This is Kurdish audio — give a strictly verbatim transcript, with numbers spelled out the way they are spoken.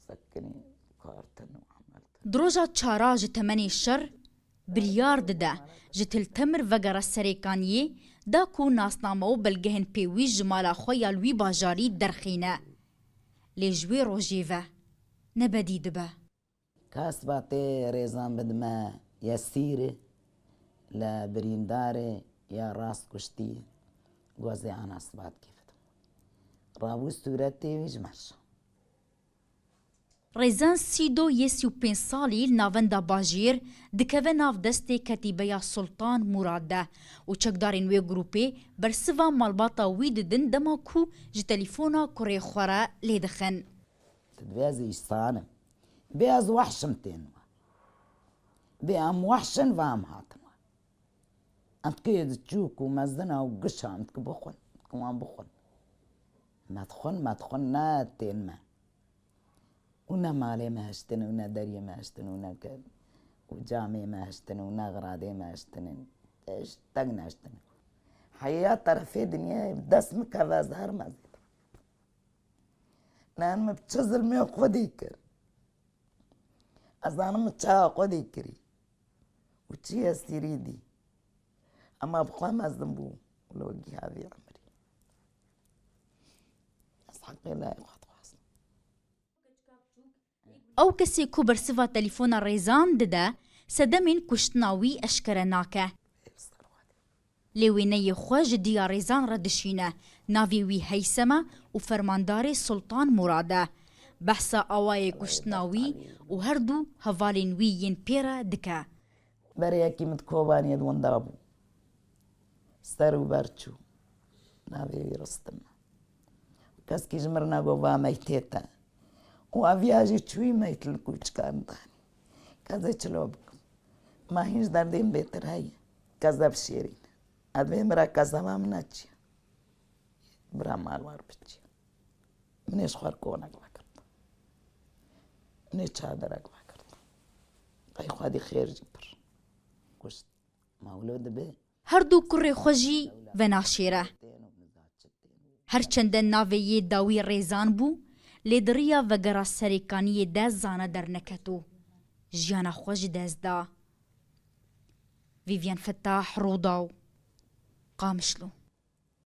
Sekinî kartin û emeltin. Di roja çara ji temenê şer biryar dide ji Til Temir vegere Serêkaniyê, da ku nasname û belgehên pêwîst ji mala xwe ya li wî bajarî derxîne. Lê ji wê rojê ve ne bedî dibe. Kasba tê rêzan bidime yesîrê, le birîndarê ya rast kuştî gozê ana Sbatkê bidim. Rabû sûretê wî ji merşa. Rêzan Sîdo yê sî û pênc salî li navenda bajêr dikeve nav destê ketîbeya Sultan Murad de û çekdarên wê grûpê bersiva malbata wî didin dema ku ji telefona kurê xwe re lê dixin. Tu dibê ez îstan im. Bê ez wehş im tên we. Bê em wehş in ve em hatin we. Em dikê di çûk û mezina û gişa em dikê bixwin, em dikê wan bixwin. Me dixwin, me dixwin ne tên me. Û ne malê me hiştin û ne deriyê me hiştin û ne ke-, û camê me hiştin û ne xiradê me hiştin. Tiştek ne hiştin. Heya terefê dinyayê bi dest min keve ez her mezin. Nan min bi çi zilmê xwedî kir. Ez zanim min çawa xwedî kirî. Û çi yesîrî dî. Ema bi xwe mezin bû. Lo giha vî emrî. Ez heqê layê xwe dixwazim. Ew kesê ku bersiva telefona Rêzan dide, sedemên kuştina wî eşkere nake. Lê wêneyê xwe ji diya Rêzan re dişîne. Navê wî Heysem e û fermandarê Sultan Murad e. Behsa awayê kuştina wî û her du hevalên wî yên pê re dike. Berê yekî min di Kobaniyê di winda bû. Ser û ber çû. Navê wî Ristim e. Keskî ji min re nagot va meytê te. Û eviya jî çûyî meyt li kûçikan danî. Kez ê çilo bikim. Ma hîn ji derdê min bêtir heye. Kez de bişêrîne. Ez bê min re kez ema min neçiye. Bira mal war biçiye. Min ê ji xwe re konek vekird. Min ê çadirek vekird. Qey xwedî xêr jî pir. Kuşt. Ma wilo dibe. Her du kurê xwe jî venaşêre. Her çende navê yê dawî Rêzan bû, lê di riya vegera Serêkaniyê de zane derneketû. Jiyana xwe ji dest da. Vîvyen Fetah, Rûdaw, Qamişlo.